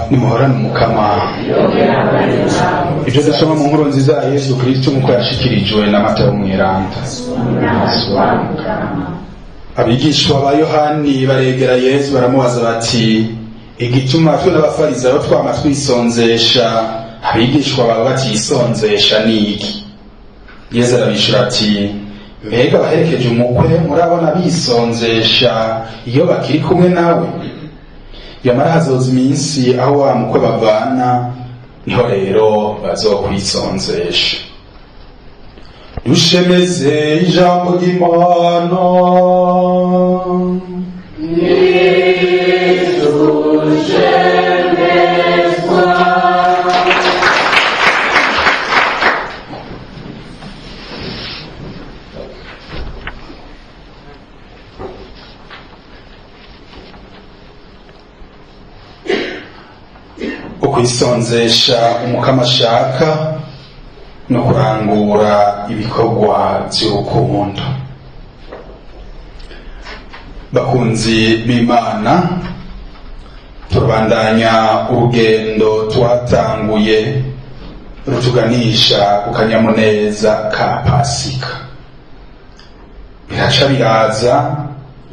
Nimuhorane Umukama. Ibyo dusoma mu nkuru nziza ya Yesu Kristo nk'uko yashikirijwe na Matayo Mweranda. Abigishwa ba Yohani baregera Yesu, baramubaza bati: "Igituma twe n'Abafarisayo twama twisonzesha, abigishwa bawe batisonzesha, ni iki?" Yesu arabishura ati: "Mbega abaherekeje umukwe murabona bisonzesha iyo bakiri kumwe nawe? Yamara hazoza iminsi aho wa mukwe bavana, niho rero bazokwisonzesha." Dushemeze ijambo ry'Imana. Ukwisonzesha Umukama ashaka no kurangura ibikorwa by'urukundo. Bakunzi b'Imana, turabandanya urugendo twatanguye rutuganisha ku kanyamuneza ka Pasika. Biraca biraza,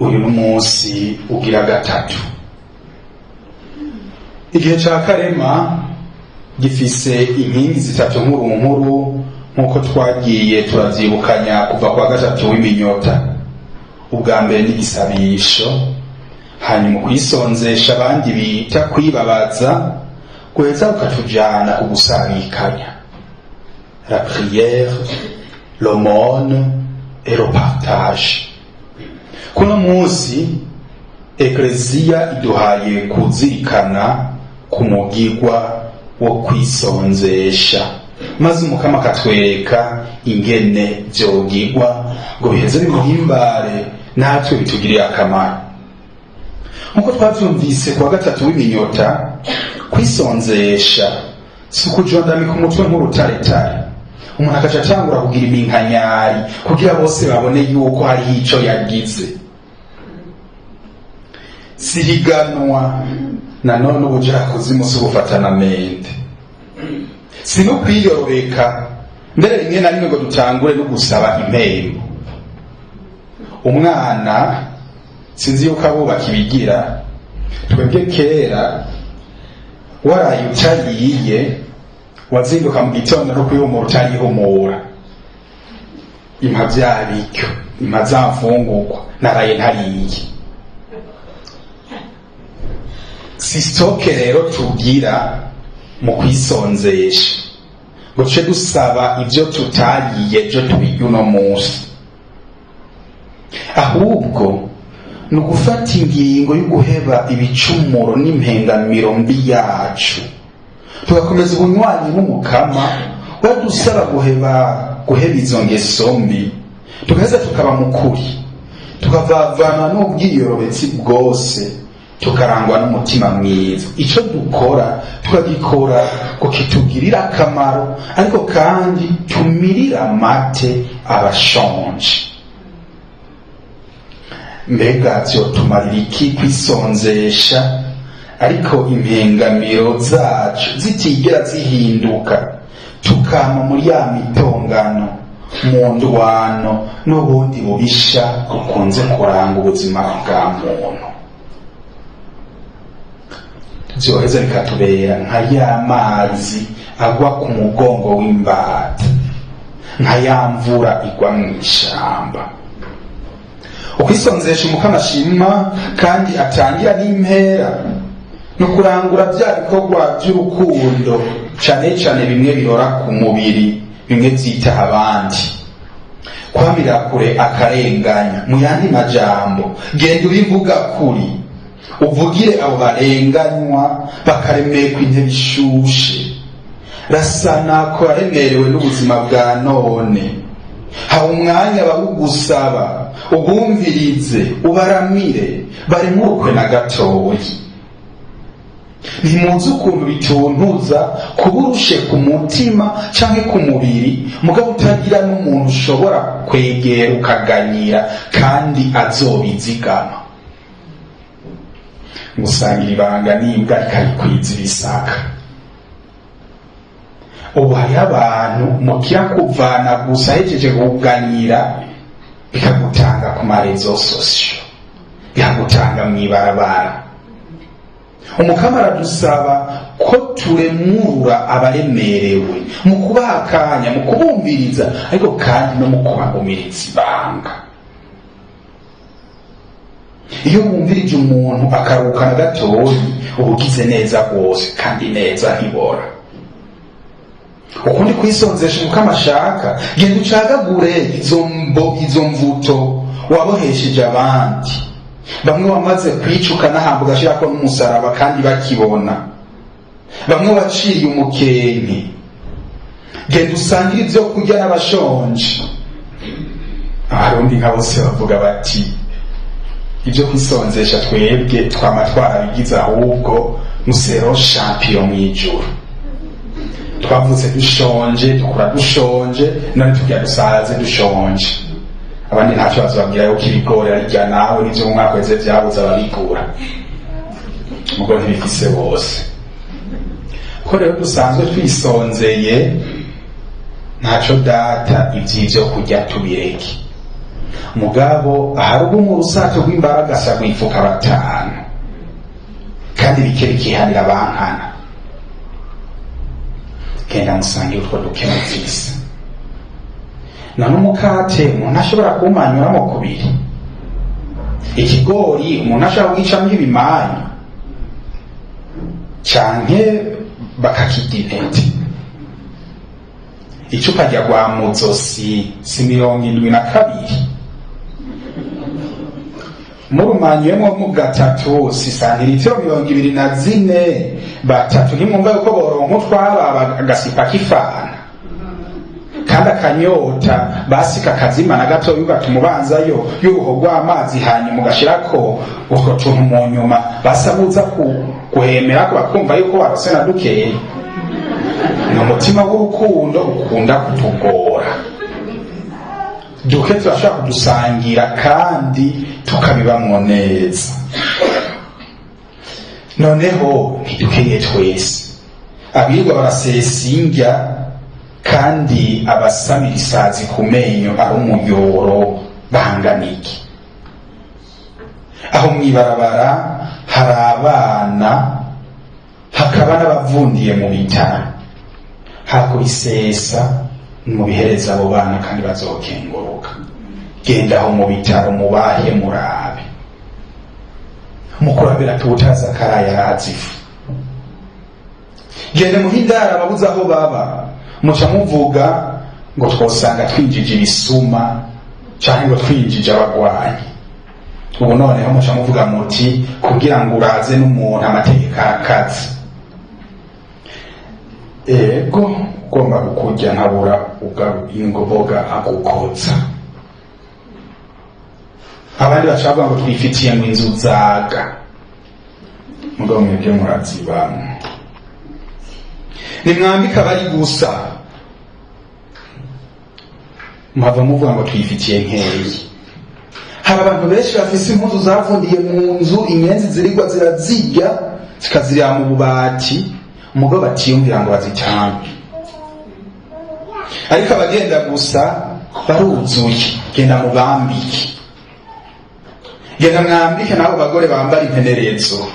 uyu n'umunsi ugira gatatu. Igihe ca Karema gifise inkingi zitatu nkuru nkuru, nk'uko twagiye turavyibukanya kuva kwa gatatu w'iminyota. Ubwa mbere n'igisabisho, hanyuma kwisonzesha abandi bita kwibabaza, guheza ukatujana ku gusabikanya, la prière, l'aumône et le partage. Kuno munsi Ekleziya iduhaye kuzirikana ku mugigwa wo kwisonzesha, maze Umukama akatwereka ingene vyogigwa ngo biheze bimuhimbare, natwe bitugirire akamaro. Nk'uko twavyumvise kuwa gatatu w'iminyota, kwisonzesha si ukujondamika umutwe nk'urutaretare, umuntu akaca atangura kugira iminkanyari kugira bose babone yuko hariho ico yagize. Sihiganwa nanone ubujakuzimu si ubufatana mende, si no kwiyorobeka mbere rimwe na rimwe ngo dutangure no gusaba impembo. Umwana, sinzi yuko abubaka ibigira, twebwe kera waraye utariye, wazinduka mu gitondo no kwihumura utarihumura: "Impa vya biryo, impa za mfungurwa naraye ntariye." Si stock rero tugira mu kwisonzesha ngo tuce dusaba ibyo tutariye byo tubirya uno munsi, ahubwo ni ugufata ingingo yo guheba ibicumuro n'impengamiro mbi yacu, tugakomeza ubunywanyi n'Umukama wadusaba guheba izo ngeso mbi, tugaheza tukaba mu kuri, tukavavana n'ubwiyorobetsi bwose, tukarangwa n'umutima mwiza. Icyo dukora tukagikora ngo kitugirire akamaro, ariko kandi tumirire amate abashonje. Mbega vyotumarira iki kwisonzesha ariko impengamiro zacu zitigera zihinduka, tukama muri ya mitongano, mu ndwano n'ubundi bubisha bukunze kuranga ubuzima bwa muntu? Vyoheza bikatubera nka ya mazi agwa ku mugongo w'imbata, nka ya mvura igwa mw'ishamba. Ukwisonzesha Umukama ashima kandi atangira n'impera ni ukurangura bya bikorwa by'urukundo, cane cane bimwe birora ku mubiri, bimwe vyitaha abandi, kwamira kure akarenganya. Mu yandi majambo, genda ubivuga kuri, uvugire abo barenganywa bakaremekwa intebe ishushe. Rasana ko waremerewe n'ubuzima bwa none. Ha umwanya babugusaba, ubumvirize, ubaramire, baremurukwe na gatoyi. Ntimuzi ukuntu bituntuza kuba urushe ku mutima canke ku mubiri, mugabo utagira n'umuntu ushobora kwegera ukaganyira kandi azobizigama. Gusangira ibanga n'imbwa ikarikwiza ibisaka. Ubu hariho abantu mukira kuvana gusa hejeje kuganyira, bikagutanga ku ma réseaux sociaux, bikagutanga mw'ibarabara. Umukama aradusaba ko turemurura abaremerewe mu kubaha akanya, mu kubumviriza, ariko kandi no mu kubagumiriza ibanga. Iyo wumvirije umuntu akaruhukana gatoyi, uba ugize neza rwose, kandi neza ntibora. Ukundi kwisonzesha umukama ashaka: genda ucagagure izo mvuto wabohesheje abandi, bamwe wamaze kwicuka n'ahantu ugashirako n'umusaraba kandi bakibona, bamwe waciriye umukenke. Genda usangire ibyo kurya n'abashonje. Abarundi nka bose bavuga bati: "Ibyo kwisonzesha twebwe twama twarabigize, ahubwo musero champion mw'ijuru. Twavutse dushonje, dukura dushonje, none tugira dusaze dushonje." Abandi ntacyo bazobabwira yuko ibigori arirya nawe n'ivyo mu mwaka weze vyabuze ababigura, mugo ntibifise bose. Ko rero dusanzwe twisonzeye, ntaco data, ivy'ivyo kurya tubireke. Mugabo ahari mu rusato rw'imbaragasa rwifuka batanu, kandi bike bikihanira abankana. Genda musangire utwo duke mufise. None umukate umuntu ashobora kuwumanyuramo kubiri, ikigori umuntu ashobora kugicamwo ibimanyu canke bakakirya intete. Icupa rya rwamuzosi si 72, murumanyuyemwo mu gatatu si santiritiro 24, batatu ntimwumva yuko boronka utwaba agasipa k'ifana, kandi akanyota basi kakazima na gatoya, ugatuma ubanzayo y'uruho rw'amazi, hanyuma ugashirako utwo tuntu mu nyuma, basabuza guhemerako bakumva yuko warose na dukeya. Ni umutima w'urukundo ukunda kutugora. Duke turashobora kudusangira kandi tukabibamwo neza. Noneho ntidukeye twese abirirwa barasesa indya, kandi abasamira isazi ku menyo ari umuyoro bangana iki? Aho mw'ibarabara hari abana, hakaba n'abavundiye mu bitaro. Hakubisesa mubihereza abo bana, kandi bazokenguruka. Genda aho mu bitaro mubahe, murabe mukurabira tuwutaza akaraye arazifu. Genda muhindara ababuze aho baba. Muca muvuga ngo twosanga twinjije ibisuma canke ngo twinjije abagwanyi. Ubu noneho muca muvuga muti kugira ngo uraze n'umuntu amategeko arakaze. Ego, ugomba kukurya ntabura ingoboga agukotsa. Abandi baca bavuga ngo twifitiye ngo inzu zaga, mugabo mwebwe murazibamwo. Nimwambika abari gusa, muhava muvuga ngo twifitiye nkeyi. Hari abantu benshi bafise impuzu zavundiye mu nzu, inyenzi zirirwa zirazirya, zikazirira mu bubati, umugabo batiyumvira ngo bazitange. Ariko abagenda gusa baruzuye. Genda mubambike, genda mwambike n'abo bagore bambara impenerezo,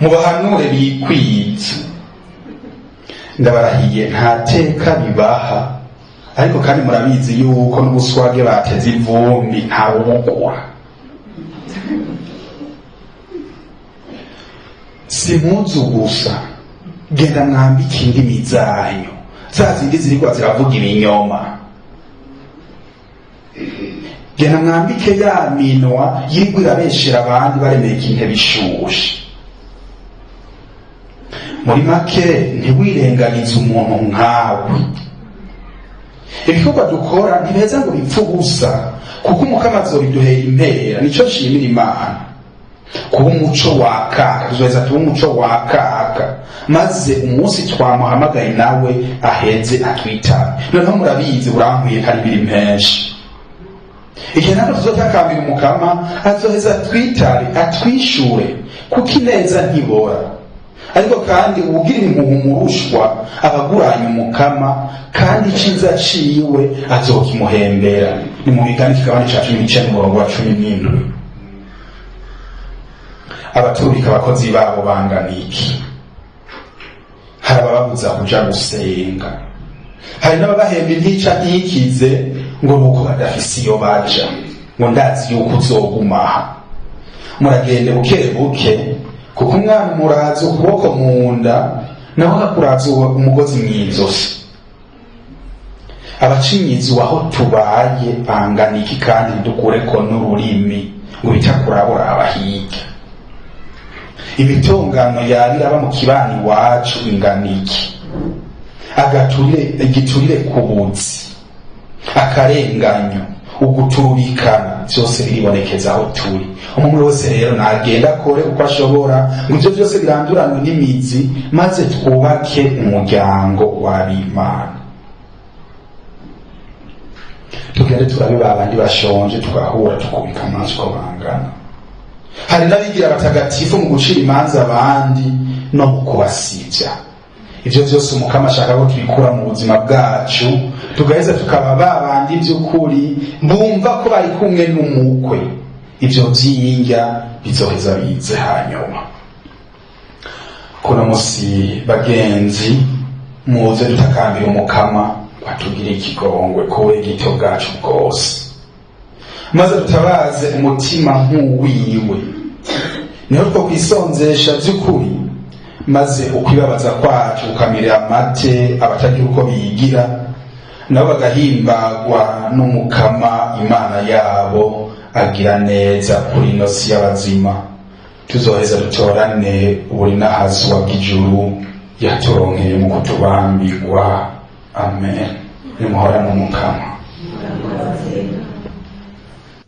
mubahanure bikwiza. Ndabarahiye, nta teka bibaha, ariko kandi murabizi yuko n'ubuswage bateze ivumbi ntawubugura. Si impuzu gusa, genda mwambike indimi zanyu, za zindi zirigwa ziravuga ibinyoma. Genda mwambike ya minwa yirigwa irabeshera abandi, baremeka intebe ishushe. Muri make, ntiwirengagize umuntu nkawe. Ibikorwa dukora ntibeza ngo bipfe ubusa, kuko umukama azobiduhera impera. Nico nshimira Imana, kuba umuco wakaka. Tuzoheza tuba umuco wakaka, maze umunsi twamuhamagaye nawe aheze atwitabe. Noneho murabizi, burankwiye kandi biri menshi. Igihe natwe tuzotakambira Umukama, azoheza atwitabe, atwishure, kuko ineza ntibora. Ariko kandi uwugira impuhwe umurushwa abaguranye Umukama, kandi iciza ciwe azokimuhembera. Ni mu Migani kigabane ca 19, umurongo wa 17. Abaturika abakozi babo bangana iki? Hari abababuza kuja gusenga, hari n'ababahemba intica ntikize ngo nuko badafise iyo baja, ngo ndazi yuko uzogumaha. Muragende buke buke, kuko umwana umuraza ukuboko mu nda, naho akakuraza umugozi mw'izosi. Abacinyizi aho tubaye bangana iki? Kandi ntidukureko n'ururimi ngo bitakurabura abahiga. Imitongano yabiraba mu kibani iwacu ingana iki? Agaturire, igiturire ku buzi, akarenganyo, uguturubikana, byose biribonekeza aho turi. Umuntu wese rero nagenda akore uko ashobora ngo ivyo byose biranduranwe n'imizi, maze twubake umuryango w'abimana. Tugende turabe babandi bashonje, tugahura tukubika amaso uko bangana. Hari n'abigira abatagatifu mu gucira imanza abandi no mu kubasivya. Ivyo vyose Umukama ashaka ko tubikura mu buzima bwacu, tugaheza tukaba babandi by'ukuri bumva ko bari kumwe n'umukwe. Ivyo vy'indya bizoheza bize hanyuma. Kuno musi, bagenzi, muze dutakambira Umukama watugire ikigongwe kuwe gito bwacu bwose, maze dutabaze umutima nk'uwiwe. Niho two kwisonzesha by'ukuri, maze ukwibabaza kwacu kukamirira amate abatagira uko bigira, nabo bagahimbagwa n'Umukama Imana yabo agira neza kuri ino si y'abazima. Tuzoheza dutorane uburinahazwa bw'ijuru yaturonkeye mu kutubambirwa. Amen. Nimuhorane Umukama.